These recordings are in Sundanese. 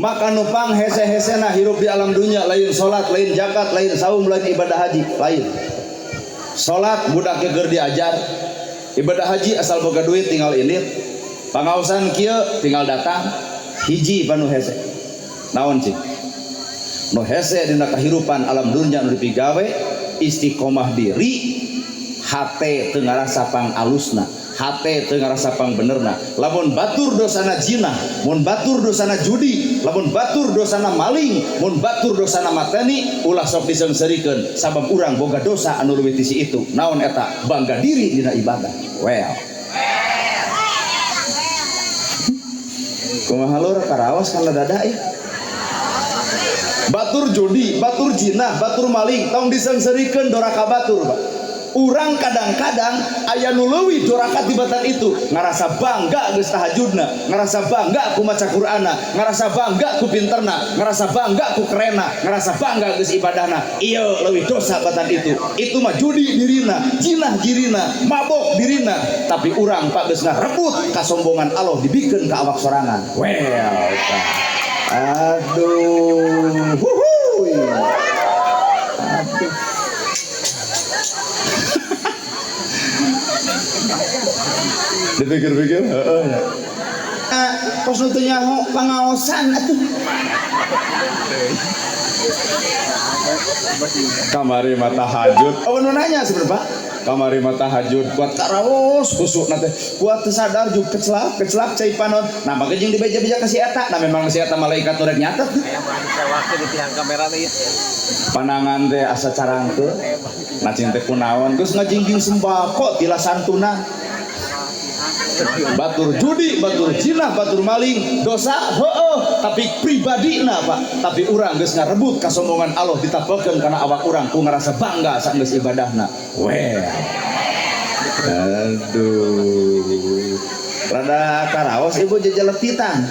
Maka nu pang hese-hesena hirup di alam dunya lain salat, lain zakat, lain saum, lain ibadah haji, lain. Salat budak keur diajar, ibadah haji asal boga duit tinggal indit, pangaosan kieu tinggal datang, hiji panu hese. Naon cing? Nu hese dina kahirupan alam dunya nu dipigawe istiqomah diri, hate teu ngarasa pang alusna, hate teu ngarasa pang benerna. Lamun batur dosana jinah, mun batur dosana judi, lamun batur dosana maling, mun batur dosana mateni, ulah sok diseungseurikeun sabab urang boga dosa anu leuwih ti si itu. Naon eta? Bangga diri dina ibadah. Well. Kumaha lur karaos kana dada ya. Batur judi, batur jinah, batur maling, tong diseungseurikeun doraka batur, Pak. Urang kadang-kadang aya nu leuwih doraka tibatan itu, ngarasa bangga geus tahajudna, ngarasa bangga ku maca Qur'anna, ngarasa bangga ku pinterna, ngarasa bangga ku kerena, ngarasa bangga geus ibadahna. Ieu leuwih dosa batan itu. Itu mah judi dirina, jinah dirina, mabok dirina, tapi urang Pak geus ngarebut kasombongan Allah dibikeun ka awak sorangan. Well, tah. Aduh, huhuy. Aduh. Dipikir-pikir, heeh ya. Kos nu teu nyaho pangaosan atuh. Kamari mata tahajud. Oh, nu nanya sebenarnya, Pak. Kamari mata tahajud kuat karaos khusuk na teh. Kuat teu sadar juk kecelap, kecelap cai panon. Nah, maka jeung dibeja-beja ka si eta. Nah, memang si eta malaikat nu rek nyatet. Di tiang kamera teh. Panangan teh asa carangkeun. Nacing teh kunaon geus ngajingjing sembako tila santuna. Batur judi, batur jinah, batur maling, dosa heueuh, tapi pribadina Pak. Tapi urang geus ngarebut kasombongan Allah ditapekeun kana awak urang ku ngarasa bangga sageus ibadahna. Well. Aduh. Rada karaos ibu jejeletitan.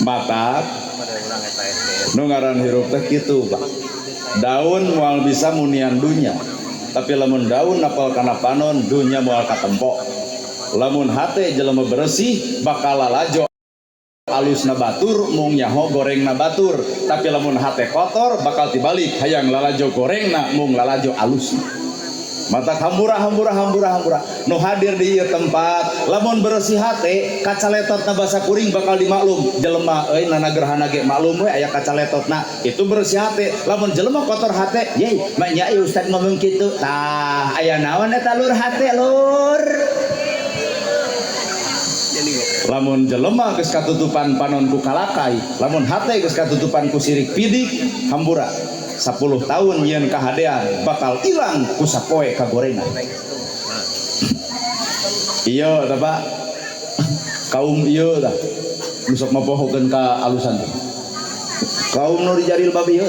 Mata nu ngaran hirup teh kitu Pak. Daun moal bisa munian dunya, tapi lamun daun napal kana panon dunya moal katempo. Lamun hate jelema bersih bakal lalajo alusna batur mung nyaho gorengna batur, tapi lamun hate kotor bakal tibalik hayang lalajo gorengna mung lalajo alusna. Mata hambura hambura hambura hambura nu hadir di ieu tempat lamun bersih hate kacaletotna basa kuring bakal dimaklum jelema euy nana gerhana ge maklum we aya kacaletotna itu bersih hate. Lamun jelema kotor hate yey manya ieu ustad ngomong kitu tah aya naon eta lur hate lur. Lamun jelema geus katutupan panon ku kalakai, lamun hate geus katutupan ku sirik pidik hambura 10 tahun yeun kahadean bakal ilang ku sapoe kagorengan. Iya tah Pak, kaum ieu tah nu sok mapohokeun ka alusan teh. Kaum nu dijaril babi ieu.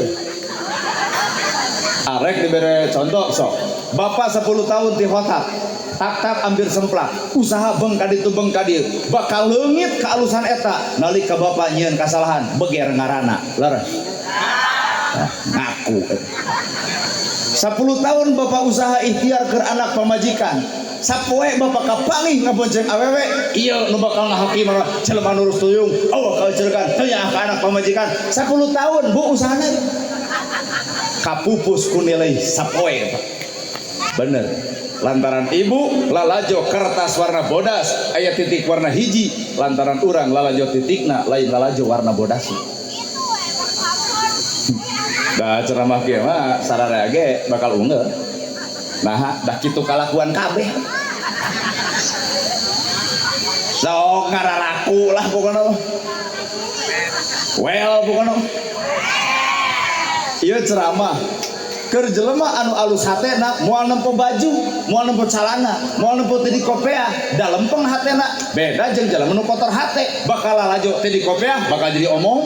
Arek dibere contoh sok. Bapak 10 tahun ti hotak, tak-tak ambil semplak, usaha beng kaditu beng kadieu, bakal leungit ka alusan eta nalika bapak nyieun kasalahan beger ngarana. Leres. Ngaku. 10 tahun bapak usaha ikhtiar ke anak pamajikan. Sapoe bapak kapanggih ngabonceng awewe, ieu nu bakal ngahakim jelema nurus tuyung, oh kaucerkan teu nyaah ka anak pamajikan. 10 tahun bu usahana kapupus ku nilai sapoe. Bener. Lantaran ibu lalajo kertas warna bodas aya titik warna hiji, lantaran urang lalajo titikna lain lalajo warna bodas. Da ceramah kieu mah sararea ge bakal unggul. Nah, dah kitu kalakuan kabeh. Sok ngararaku lah pokona mah. Well pokona. Ieu ceramah keur jelema anu alus hatena moal nempo baju, moal nempo calana, moal nempo teu dikopeah, da lempeng hatena. Beda jeung jelema nu kotor hate, bakal lalajo teu dikopeah bakal jadi omong.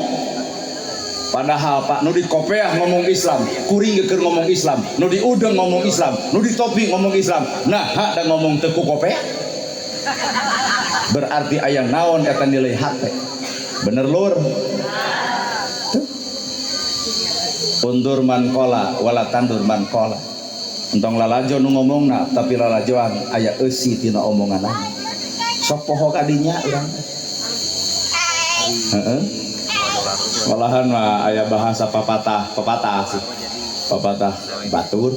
Padahal Pak nu dikopeah ngomong Islam, kuring keur ngomong Islam, nu diudeng ngomong Islam, nu ditopi ngomong Islam. Nah, hak da ngomong teu ku kopeah. Berarti aya naon eta nilai hate. Bener lur? Tuh. Undur man kola wala tandur man kola. Entong lalajo nu ngomongna, tapi lalajoan aya eusi tina omonganna. Sok poho kadinya urang. Heeh. Malahan mah aya bahasa papatah, pepatah sih. Papatah batur.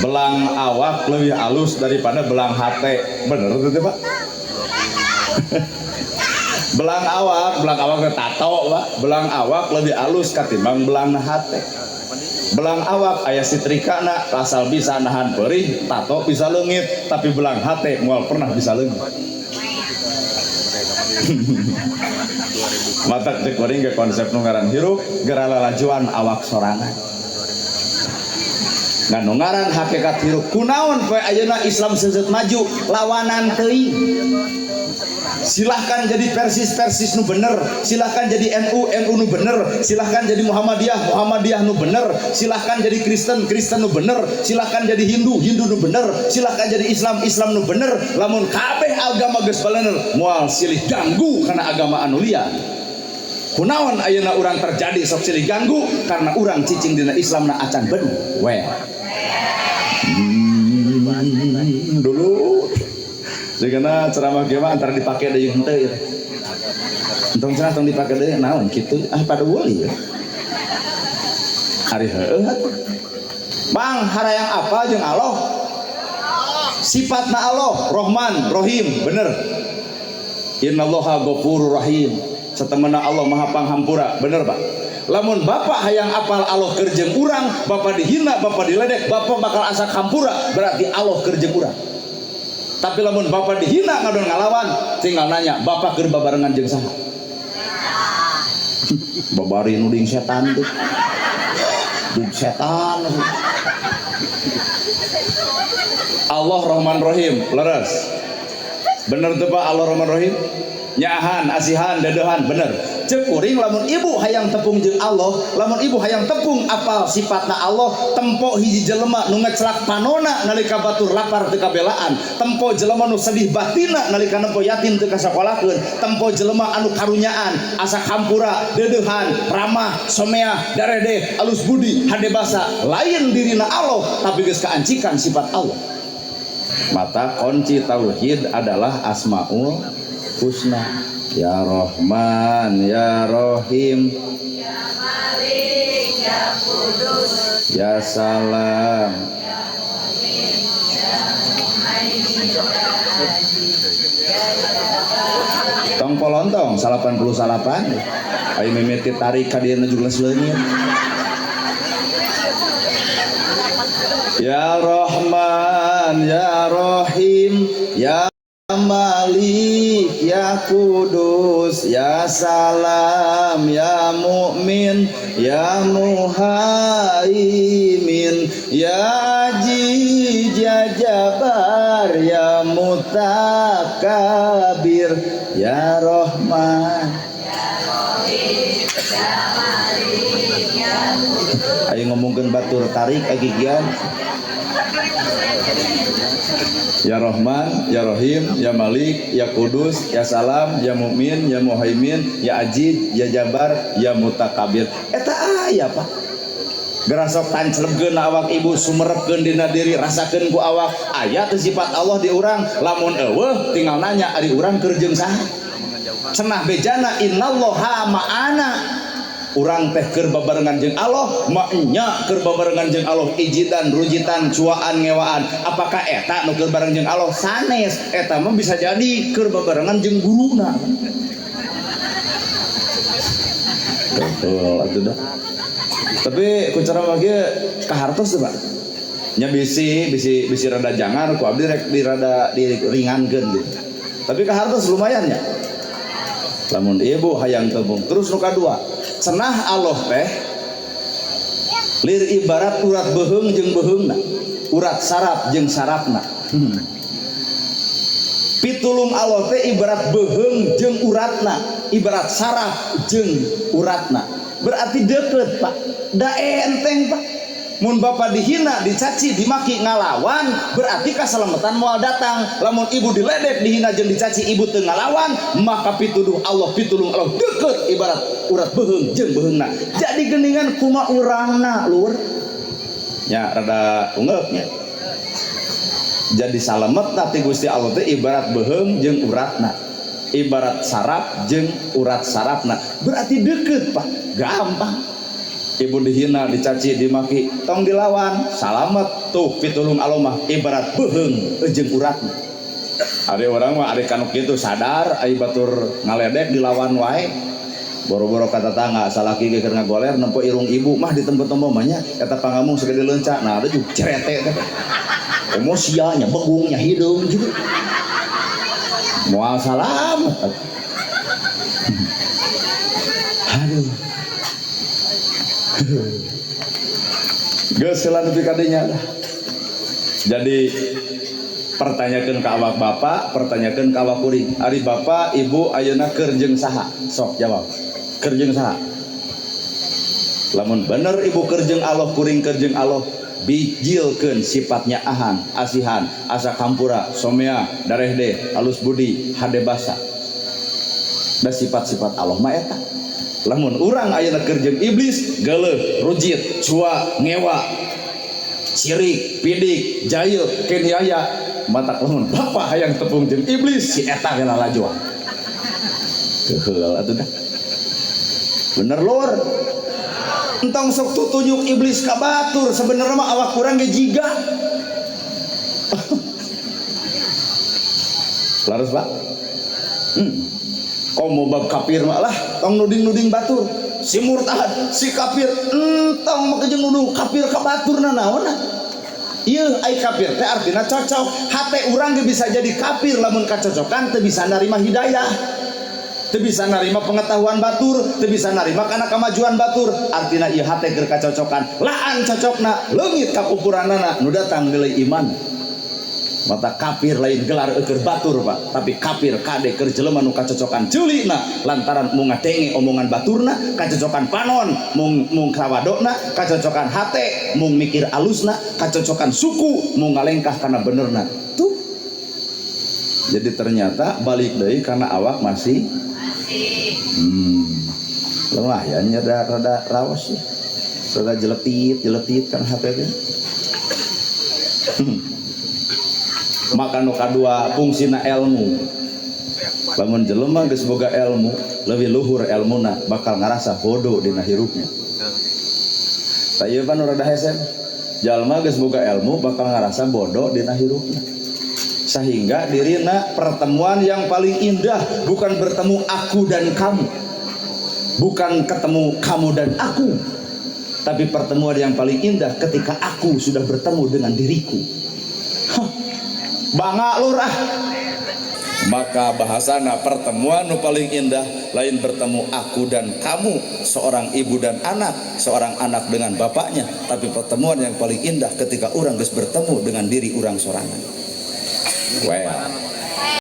Belang awak lebih halus daripada belang hate. Bener tuh, Pak? Belang awak teh tato, Pak. Belang awak lebih halus katimbang belang hate. Belang awak aya sitrikana asal bisa nahan perih, tato bisa leungit, tapi belang hate moal pernah bisa leungit. Matak cek kuring ke konsep nu ngaran hirup geura lalajoan awak sorangan. Ngan nu ngaran hakikat hirup kunaon poe ayeuna Islam seuzet maju lawanan teuing. Silahkan jadi persis-persis nu bener, silahkan jadi NU, NU nu bener, silahkan jadi Muhammadiyah, Muhammadiyah nu bener, silahkan jadi Kristen, Kristen nu bener, silahkan jadi Hindu, Hindu nu bener, silahkan jadi Islam, Islam nu bener. Lamun kabeh agama geus bener, moal silih ganggu kana agama anu liya. Kunaon ayeuna urang terjadi sok silih ganggu karena urang cicing dina Islam na acan bener. Well. Dulu jigana ceramah kieu mah antara dipake deui jeung henteu ieu. Entong cenah tong dipake deui naon kitu ah pada wali ya. Ari heueuh atuh. Bang harayang apa jeung Allah? Sifatna Allah Rahman Rahim bener. Innallaha ghafurur rahim. Satemena Allah Maha Panghampura bener Pak. Lamun bapak hayang apal Allah keur jeung urang, bapak dihina, bapak diledek, bapak bakal asak hampura, berarti Allah keur jeung urang. Tapi lamun bapak dihina ngadon ngalawan, tinggal nanya, bapak keur babarengan jeung saha? Babari nuding setan tuh. Dug setan. Allah Rahman Rahim, leres. Bener tuh Pak, Allah Rahman Rahim? Nyaahan, asihan, dedehan, bener. Cek kuring lamun ibu hayang tepung jeung Allah, lamun ibu hayang tepung apal sifatna Allah, tempo hiji jelema nu ngeclak panona nalika batur lapar teu kabelaan, tempo jelema nu sedih batina nalika nempo yatim teu kasakolakeun, tempo jelema anu karunyaan, asa hampura, dedehan, ramah, someah, daredeh, alus budi, hade basa, lain dirina Allah tapi geus kaancikan sifat Allah. Mata kunci tauhid adalah asmaul husna. Ya Rahman, Ya Rahim, Ya Malik, Ya Kudus, Ya Salam, Ya Mu'min, Ya Muhaimin, Ya Aziz, Ya Jabbar. Tong polontong 88. Ayo mimiti tarik ka dieu nuju geus leungit. Ya Rahman, Ya Rahim, Ya Malik, Ya Kudus, Ya Salam, Ya Mu'min, Ya Muhaimin, Ya Aziz, Ya Jabbar, Ya Mutakabir, Ya Rahman. Ya Rahim, Ya Malik, Ya Kudus. Ayo ngomongkeun batur tarik agigian. Ya Rahman, Ya Rahim, Ya Malik, Ya Kudus, Ya Salam, Ya Mu'min, Ya Muhaimin, Ya Aziz, Ya Jabbar, Ya Mutakabir. Eta aya Pak. Gerasok tanclebkeun awak ibu, sumerepkeun dina diri, rasakeun ku awak. Aya teu sifat Allah di urang, lamun eueuh tinggal nanya ari urang keur jeung saha. Cenah bejana innallaha ma'ana. Urang teh keur babarengan jeung Allah, maknya keur babarengan jeung Allah ijidan, rujitan, cuaan, ngewaan. Apakah eta nu keur bareng jeung Allah? Sanes, eta mah bisa jadi keur babarengan jeung guruna. Betul atuh dah. Tapi ku cara mah kieu kahartos teh, Pak. Nya bisi rada jangar ku abdi rek di rada diringankeun gitu. Tapi kahartos lumayan nya. Lamun ibu hayang tepung. Terus nu kadua, cenah Allah teh lir ibarat urat beuheung jeung beuheungna, urat saraf jeung sarafna. Pitulung Allah teh ibarat beuheung jeung uratna, ibarat saraf jeung uratna. Berarti deket, Pak. Da enteng, Pak. Mun bapa dihina, dicaci, dimaki, ngalawan, berarti kasalamatan moal datang. Lamun ibu diledek, dihina jeung dicaci, ibu teu ngalawan, maka pituduh Allah, pitulung Allah deket ibarat urat beuheung jeung beuheungna. Jadi geningan kumaha urangna, lur. Nya rada ungeuk nya. Jadi salamet ti Gusti Allah teh ibarat beuheung jeung uratna. Ibarat saraf jeung urat sarafna. Berarti deket, Pak. Gampang. Ibu dihina, dicaci, dimaki, tong dilawan, salamet tuh pitulung Allah mah ibarat beuheung jeung uratna. Ari urang mah ari kanu kitu sadar ari batur ngaledek dilawan wae. Boro-boro ka tetangga salaki ge keur ngagoler nempo irung ibu mah ditempo-tempo mah nya eta pangamung sagede leunca. Nah, ada juga cerete teh. Emosia nya begung nya hideung gitu. Moal salam. Aduh. Geus heula nepi ka dinya lah. Jadi pertanyakeun ka awak bapak, pertanyakeun ka awak kuring. Ari bapak, ibu ayeuna keur jeung saha? Sok jawab. Keur jeung saha? Lamun bener ibu keur jeung Allah, kuring keur jeung Allah, bijilkeun sifatnya ahan, asihan, asa kampura, somea, darehde, alus budi, hade basa. Da sifat-sifat Allah mah eta. Lamun urang ayeuna keur jeung iblis, geuleuh, rujit, cua, ngewa, sirik, pidik, jahil, keniaya, matak lamun bapak hayang tepung jeung iblis, si eta ge lalajoan. Keheul atuh dah. Bener lur. Entong sok tutunjuk iblis ka batur, sebenarnya mah awak kurang ge jiga. Laras, Pak? Komo bab kafir mah lah, tong nuding-nuding batur. Si murtad, si kafir, entong mah jeung nuduh kafir ka batur na naonna. Ieu ai kafir teh artina cocok. Hate urang ge bisa jadi kafir lamun kacocokan teu bisa narima hidayah. Teu bisa narima pengetahuan batur, teu bisa narima kana kamajuan batur. Artina ieu hate keur kacocokan. Laan cocokna leungit kakufuranana nu datang nilai iman. Mata kafir lain gelar eueur batur, Pak, tapi kafir kade keur jelema nu kacocokan ceulina lantaran mung ngadenge omongan baturna, kacocokan panon mung mung kawadona, kacocokan hate mung mikir alusna, kacocokan suku mung ngalengkah kana benerna. Tuh. Jadi ternyata balik deui karena awak masih lumayan ya, rada rawas ya. Rada jeletit kan hate teh. Maka nu kadua fungsina ilmu. Lamun jelema geus boga ilmu, leuwih luhur elmuna bakal ngarasa bodoh dina hirupnya. Tah ieu pan rada hese. Jalma geus boga ilmu bakal ngarasa bodoh dina hirupna. Sehingga dirina pertemuan yang paling indah bukan bertemu aku dan kamu. Bukan ketemu kamu dan aku. Tapi pertemuan yang paling indah ketika aku sudah bertemu dengan diriku. Hah. Bangga lurah. Maka bahasana pertemuan nu paling indah lain bertemu aku dan kamu, seorang ibu dan anak, seorang anak dengan bapaknya, tapi pertemuan yang paling indah ketika orang geus bertemu dengan diri orang sorangan. Well.